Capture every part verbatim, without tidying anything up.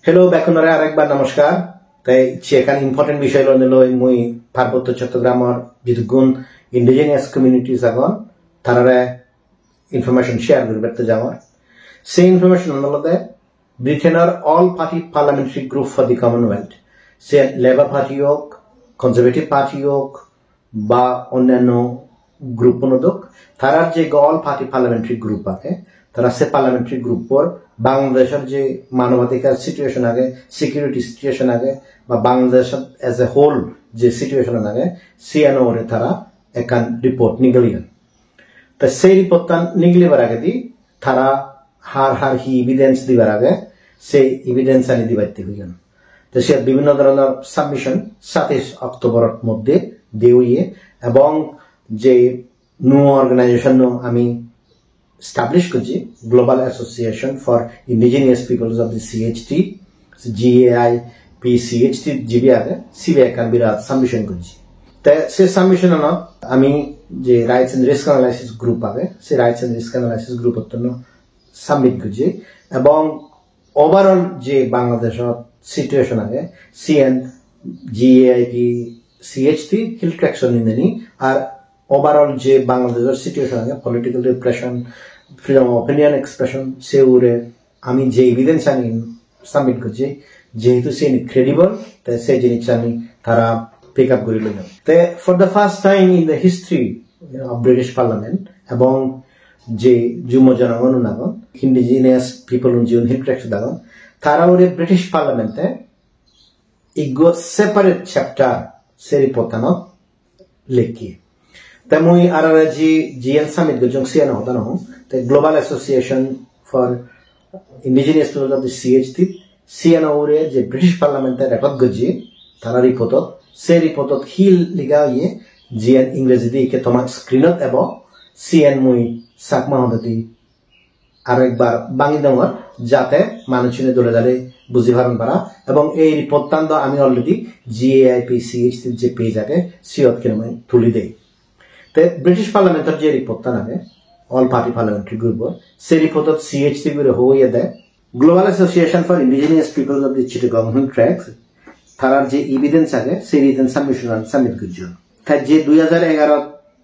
Hello, bekkunore arekbar namaskar. Te icche ekkan important bishoy loinei loi mui Parbotto Chottogramor jidukkun indigenous communities agon, tarare information share guribatte jangor. Se information olode Britain-or All Party Parliamentary Group for the Commonwealth, se Labour Party ok, Conservative Party ok, ba onnanno group-un odok, tarar je All Party Parliamentary Group age, tara se parliamentary group-or Bangladeshor je manobadhikar situation age, security situation age, ba Bangladesh as a whole je situation age, siyan ugure tara ekkan report nigiliyon. Te sei report-tan nigilibar agedi tara har har hi evidence dibar age, sei evidence ani dibatte hoyon. Te siyot bibhinno dhoronor submission satais October-or moddhe de oye, ebong je nuo organization-no ami establish gojji, Global Association for Indigenous Peoples of the C H T, G A I P C H T jibe age, sibe ekkan birat submission gojji. Te se submission-anot ami je Rights and Risk Analysis Group age, se Rights and Risk Analysis Group-ottuno submit gojji, ebong overall je Bangladeshot situation age, siyan G A I P C H T Hill Tracts-o nineni, ar overall je Bangladeshor situation age, political repression, freedom of opinion expression, se ugure ami je evidence ani submit gojji, jehetu siyeni credible, te se jinisani tara pick up guri loyon. Te for the first time in the history of British Parliament, ebong je Jummo jonogon un agon, indigenous people un jiun Hill Tracts-ot agon, tara ugure British Parliament-e ikko separate chapter se report-anot lekki. Te mui R R I G jiyan submit gojjong siyan hoda no hong. Te Global Association for Indigenous People of the C H T, siyan ugure je British Parliament-e record gojje tara report-ot, se report-ot hi lega oye, jiyan Ingrejidi ikke toma screen-ot ebo, siyan mui Chakma hodadi aro ekbar bangi dongor, jate manuchune dole dale buji paron para, ebong ei report-tan do ami already G A I P C H T je page age, siyot hinamai tuli dei. Te British Parliament-or je report-tan age, All Party Parliamentary Group-or, se report-ot C H T guri hoye de, Global Association for Indigenous Peoples of the Chittagong Hill Tracts, tarar je evidence age, se written submission-an submit gojjon. Te je dui hajar egaro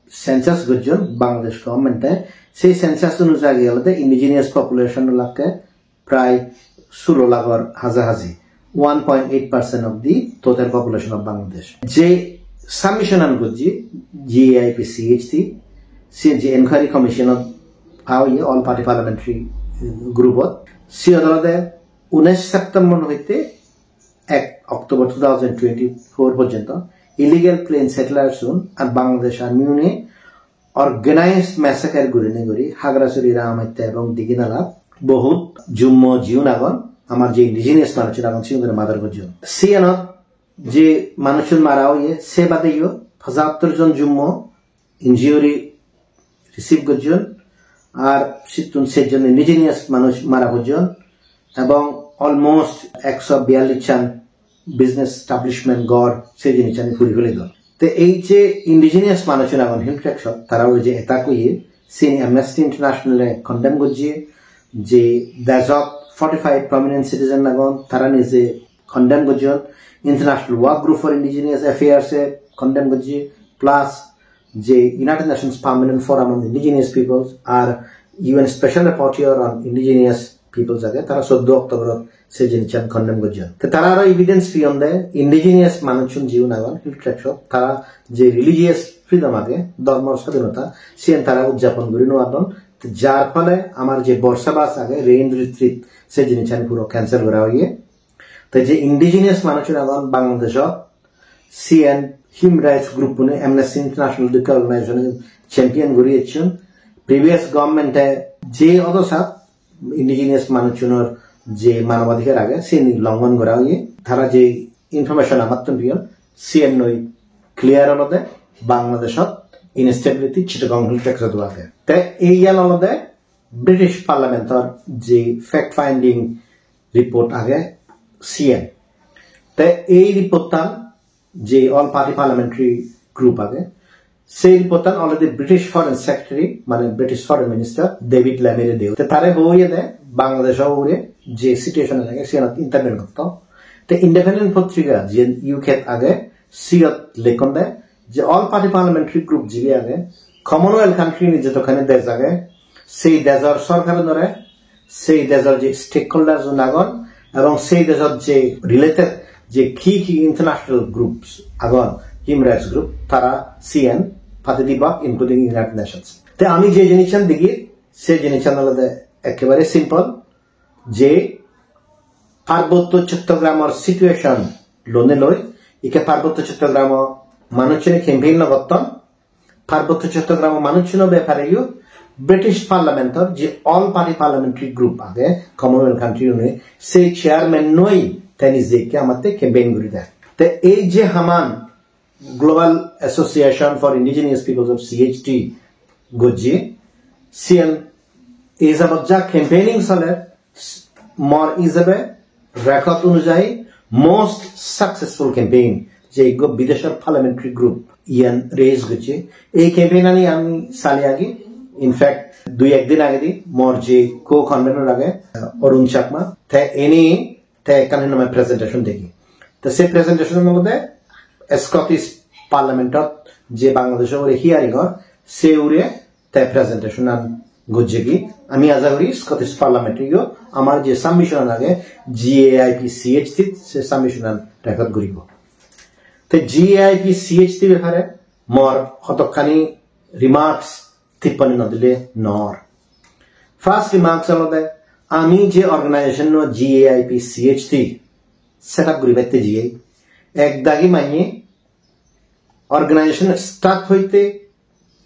census gojjon Bangladesh government-e, sei census onujai olode indigenous population olakke prai sulo lakhor hajahaji, one point eight percent of the total population of Bangladesh. Je submission-an gojje G A I P C H T, se je inquiry commission-ot pa oye All Party Parliamentary Group-ot, siyot olode unis September hoite ek October two thousand twenty-four porjonto illegal plain settlers-un ar Bangladesh Army-une organized massacre gurinei guri Hagrasuri, Rangamatta ebong Diginalat bohut Jummo jiun agon, amar je indigenous manuchun agon, siunore murder gojjon. Siyanot je manuchun mara oye, se badeyo pochattor jon Jummo injury receive gojjon, ar sittun sejjon indigenous manuj mara gojjon, ebong almost ekso biyallish chan business establishment ghor se jinisani puri fele don. Te ei je indigenous manuchun agon Hill Tracts-ot, tara ugure je attack oye, sini Amnesty International-e condemn gojje, je dejot forty-five prominent citizen agon, tara nije condemn gojjon, International Work Group for Indigenous Affairs-e condemn gojje, plus je United Nations Permanent Forum on Indigenous Peoples ar U N Special Rapporteur on Indigenous Peoples age, tara soddo October-ot se jinissan condemn gojjon. Te tara aro evidence peyonde indigenous manuchun jiun agon Hill Tracts-ot, tara je religious freedom age, dhormor swadhinota, siyen tara udjapon guri nw paron. Te jar phole amar je Borsa Bas age, rain retreat, se jinissan puro cancel gora oye. Te je indigenous manuchun agon Bangladeshot, siyen human rights group-une, Amnesty International dokke organization-e champion guri ecchon. Previous government-e je odosat indigenous manuchunor je manobadhikar age, siyeni longhon gora oye. Tara je information amattun peyon, siyennoi clear olode Bangladeshot instability Chittagong Hill Tracts-ot age. Te eiyan olode British Parliament-or je fact finding report age, siyen. Te ei report-tan je All Party Parliamentary Group age, sei report-tan already British Foreign Secretary, mane British Foreign Minister David Lammy-re deyon. Te tare hoyede Bangladesh-o ugure je situation age siyanot intervene gotto. Te independent potrika je U K age siyot lekkon de je all party parliamentary group jibe age Commonwealth country ni jotokkani dej age sei dejor sorkarunore, sei dejor je stakeholders un agon ebong sei dejor je related je ki ki international groups agon, human rights group, tara siyan party dibak including United Nations. Te ami je jinissan degi se jinissan olode ekkebare simple je Parbotto Chottogramor situation lone loi ikke Parbotto Chottogramo manuchchune campaign no gotton. Parbotto Chottogramo manuchchuno bepare yo British Parliament-or je all party parliamentary group age Commonwealth country-une se chairman noi teni je ikke amatte campaign guri der. Te ei je haman Global Association for Indigenous Peoples of C H T gojje, siyan ei jabot ja campaigning soler, mor ijebe record onujayi most successful campaign je ekko bideshor parliamentary group iyan raise gojje. Ei campaign ani ami sali agi, in fact dui ek din agedi mor je co-convenor age Arun Chakma, te ini te ekkan hinamai presentation degi. Te se presentation olode Scottish Parliament-ot je Bangladesh-o ugure hearing or se ugure te presentation an gojjegi. Ami aja guri Scottish Parliament-o amar je submission an age G A I P C H T se submission an record guribo. Te G A I P C H T bepare mor hotokkani remarks tippani no dile nor. First remarks olode ami je organization no G A I P C H T set up guribatte jiyei, ek dagi manye organization start hoite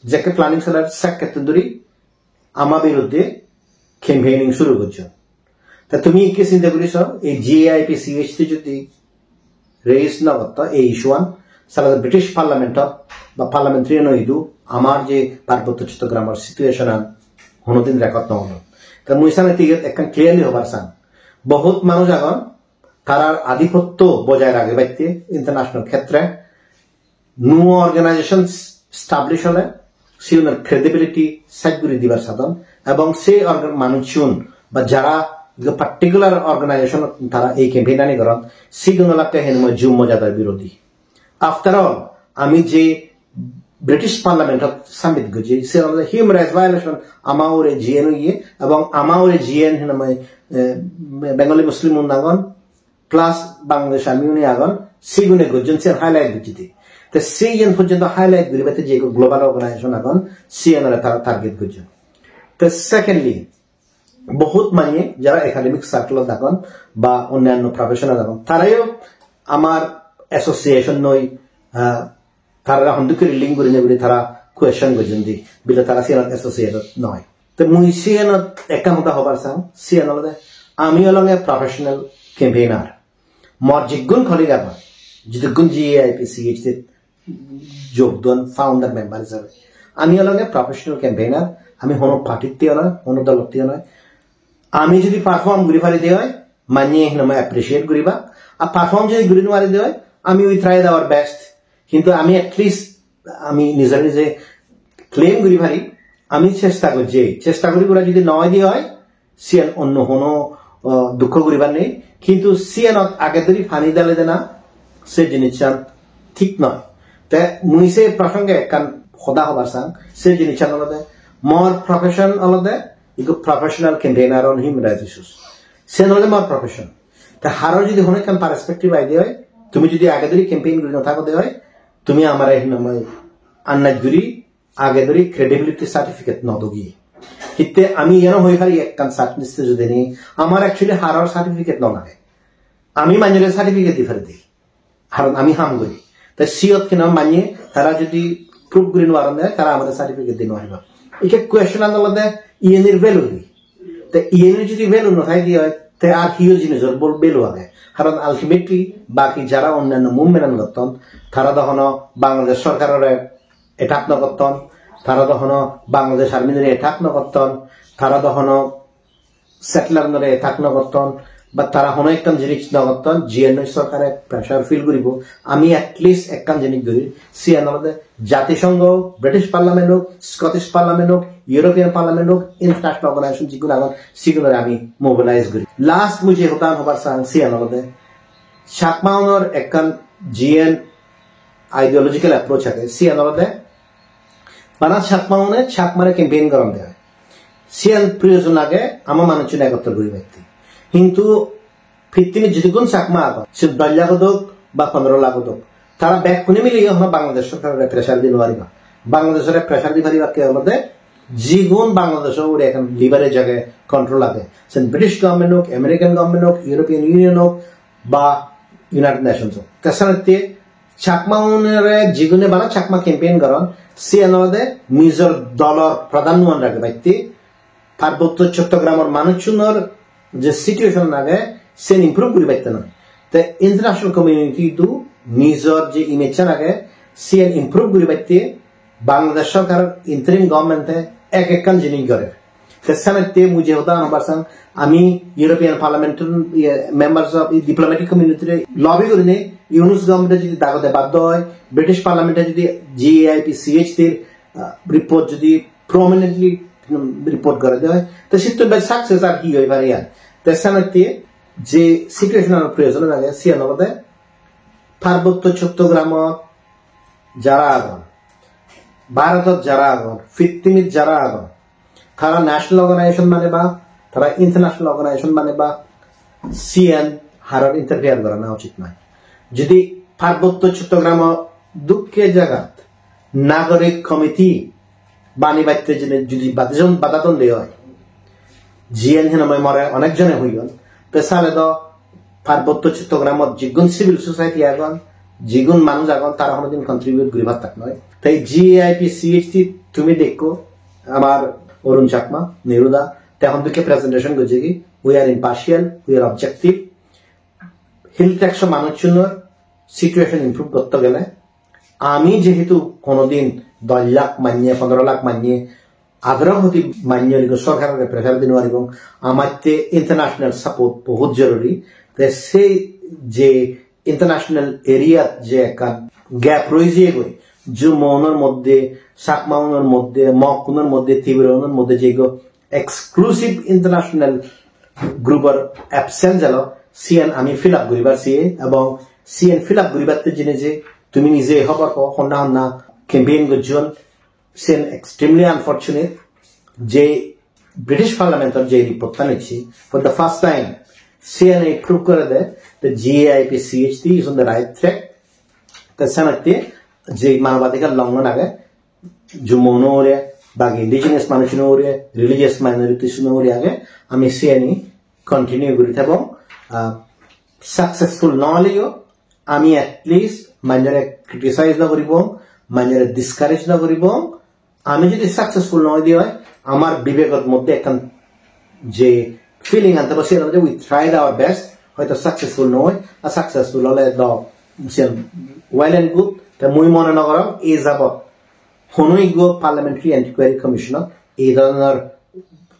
jekke planning soler sekkettun duri ama biruddhe campaigning suru gojjon. Ta tumi ikke sinte guri so, ei G A I P C H T jodi raise no gotto ei issue an, sale British Parliament-ot ba parliamentarian-o idu amar je Parbotto Chottogramor situation an honodin record no olon. Ta mui sane iyot ekkan clearly hobar sang. Bohut manuj agon, tarar adhipotto bojai ragebatte international khetre nuo organization establish ole siunor credibility side guri dibar sadon, ebong se organ manuchun ba jara particular organization tara ei campaign ani goron, sigun olakke henmo jummo jadar birodhi. After all, ami je British Parliament-ot submit gojji, se olode human rights violation ama ugure jiyen oye, ebong ama ugure jiyen hinamai, eh, Bengali Muslim un agon, plus Bangladesh Army-une agon, sigune gojjon, siyan highlight gojjede. Te siyan porjonto highlight guribatte je global organization agon, siyanore tara target gojjon. Te secondly, bohut manye jara academic circle-ot agon ba onnanno professional agon, tarayo amar association noi, ah, tarare hondokke link gurinei guri tara question gojjon di, bile tara siyanot associated noi. Te mui siyanot ekkan hoda hobar sang, siyan olode ami olonge professional campaigner. Mor jigun colleague agon, jidukkun G A I P C H T jog don founder member hisabe. Ami olonge professional campaigner, ami hono party-tteo noi, hono dolotteo noi. Ami jodi perform guri pari de oi, manye hinamai appreciate guriba. Ar perform jodi guri no pari de oi, ami we tried our best. Hintu ami at least ami nijore nije claim guri pari, ami chesta gojji. Chesta guri gora jodi no oi de oi, siyan onno hono, o, dukko guribar nei. Hintu siyanot age duri pani dale dena, se jinissan thik noi. Te mui se prosonge ekkan hoda hobar sang, se jinissan olode, mor profession olode, ekko professional campaigner on human rights issues. Sen olode mor profession. Te haro jodi hono ekkan perspective aide oi, tumi jodi age duri campaign guri no thago de oi, tumi amare hinamai annaj guri age duri credibility certificate no dogi. Hitte ami iyano hoi pari ekkan sat niste jodi ni, amar actually haror certificate no lage. Ami manjore certificate di pari de. Haron ami ham guri. Te siyot kena manye tara jodi proof guri no paron de, tara amare certificate di no paribo. Ikke question an olode iyenir value di. Te iyenir jodi value no thai di oi, te ar hiyo jinisor bol value age. Haron ultimately baki jara onnanno movement an gotton, tara do hono Bangladesh sorkarore attack no gotton, tara do hono Bangladesh Army-nore attack no gotton, tara do hono settler-nore attack no gotton, But tara hono ekkan jinis no gotton, G N sorkare pressure feel guribo. Ami at least ekkan jinis guri, siyan olode Jatisongho, British Parliament hok, Scottish Parliament hok, European Parliament hok, international organization jigun agon, sigunore ami mobilize guri. Last mui je hodan hobar sang, siyan olode Chakmaunor ekkan G N ideological approach age, siyan olode bana Chakmaune Chakmare campaign goronde oi. Siyan proyojon age ama manuchun egottor guribatte. Hintu pittimit jidukkun Chakma agon, se dos lakh odok ba pondro lakh odok, tara bekkune mili hono Bangladesh sorkarore pressure di no pariba. Bangladeshore pressure di paribakke olode jigun Bangladeshor ugure ekkan leverage age, control age. Sen British government hok, American government hok, European Union hok, ba United Nations hok. Te senotte Chakmaunore jigune bana Chakma campaign goron, siyan olode nijor dolor pradhanyo an ragebatte, Parbotto Chottogramor manuchunor je situation age, siyan improve guribatte noi. Te international community-o nijor je image-an age, siyan improve guribatte Bangladesh sorkaror interim government-e ek ekkan jinis gore. Te senotte mui je hoda hobar sang, ami European Parliament-or, iye, members of the diplomatic community-re lobby gurinei Yunus government-e jodi dagode baddo oi, British Parliament-e jodi G A I P C H T-r, ah, report jodi prominently, um, report gore de oi, te sittun bej success ar hi oi pare ar. Te senotte je situation-or proyojon age, siyan olode Parbotto Chottogramot jara agon, Bharotot jara agon, pittimit jara agon, tara national organization bane ba tara international organization bane ba, siyan haror interfere gorana uchit noi. Jodi Parbotto Chottogramo dokke jagat nagorik committee banibatte jene jodi bada don, bada don de oi, jiyen hinamoi more onek jone hoyon, te sale do Parbotto Chottogramot jigun civil society agon, jigun manuj agon, tara honodin contribute guri pattak noi. Te G A I P C H T tumi dekko, amar Arun Chakma, Neru da, te hon dokke presentation gojje ki, "We are impartial, we are objective." Hill Tracts-o manuchunor situation improve gotto gele, ami jehetu honodin dos lakh manye, pondro lakh manye, adaro hoti manye guri sorkarore pressure di no paribong, amatte international support bohut joruri. Te sei je international area-t je ekkan gap roi jeyegoi, Jummo-unor moddhe, Chakma-unor moddhe, Mok-unor moddhe, Tibira-unor moddhe jeyegoi exclusive international group-or absence elo, siyen ami fill up guribar siye, ebong siyen fill up guribatte jene je tumi nije hobor po, honna honna campaign gojjon, siyen extremely unfortunate je British Parliament-or je report-tan ecche, for the first time, siyen ei prove gore de, the G A I P C H T is on the right track. Te senotte je manobadhikar longhon age, Jummo-uno hure, bagi indigenous manuchuno hure, religious minorities-uno hure age, ami siyeni continue guri thabong. Ah, successful no oleyo, ami at least manjore criticize no guribong, manjore discourage no guribong. Ami jodi successful no oi de oi, amar bibegot moddhe ekkan je feeling an thebo, siyan olode we tried our best, hoito successful no oi, ar successful ole do siyan well and good. Te mui mone no gorong ei jabot hono ekko Parliamentary Inquiry Commission-ot ei dhoronor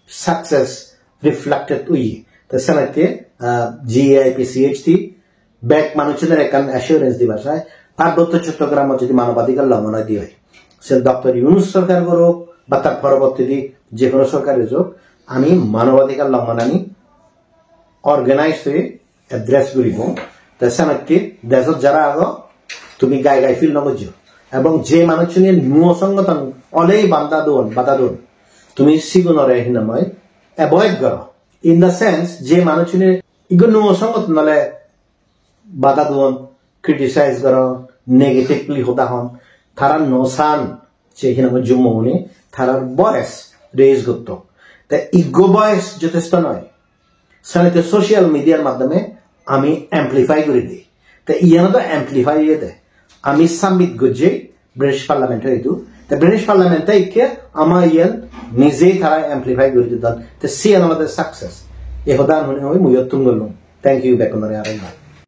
success reflected oye. Te senotte, ah, G A I P C H T bek manuchunore ekkan assurance dibar sai, Parbotto Chottogramot jodi manobadhikar longhon oi de oi, se Doctor Yunus sorkar gorok ba tar porobortidi je hono sorkar ejok, ami manobadhikar longhonani organized oye address guribong. Te senotte dejot jara ago, tumi gai gai feel no gojjo. Ebong je manuchune nuo songothon olei banda don, bada don, tumi sigunore hinamoi avoid goro. In the sense, je manuchune ikko nuo songothon ole bada don, criticize goron, negatively hoda hon, tara no san je hinamoi Jummo-une tarar voice raise gotto. Te ikko voice jotesto noi. Senotte social media-r maddhome ami amplify guri di. Te iyan do amplify oyede. Ami submit gojje British Parliament-o idu. Te British Parliament-e ikke ama iyan nije tara amplify guri didon. Te siyan olode success. Ei hodan huni hoi mui iyot thum gollung. Thank you bekkunore arekbar.